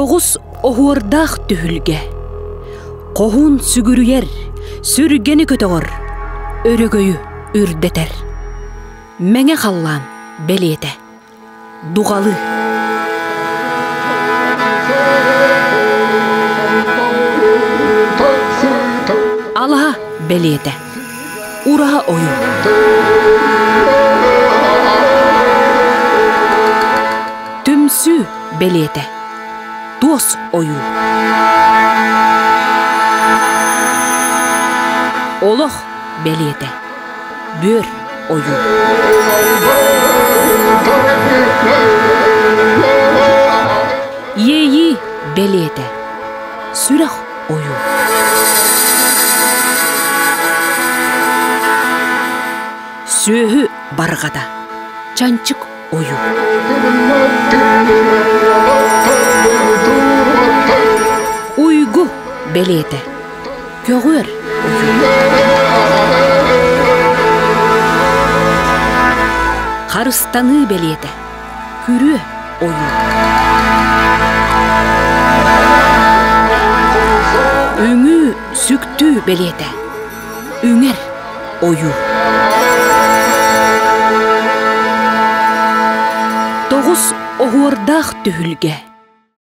Тоҕус оһуордаах түһүлгэ. Хоһуун сүгүрүйэр, сүргэни көтөҕөр, өрөгөйү үрдэтэр. Мэҥэ халлаан бэлиэтэ. Дуҕалы. Алаһа бэлиэтэ. Ураһа ойуу. Түмсүү бэлиэтэ. Туос ойуу. Олох бэлиэтэ. Бүөр ойуу. Иэйии бэлиэтэ. Сүрэх ойуу. Сүөһү барҕата. Чанчык ойуу. Уйгу бэлиэтэ. Көҕүөр ойуу. Харыстаныы бэлиэтэ. Күрүө ойуу. Үҥүү сүктүү бэлиэтэ. Үҥэр ойуу. Тоҕус оһуордаах түһүлгэ.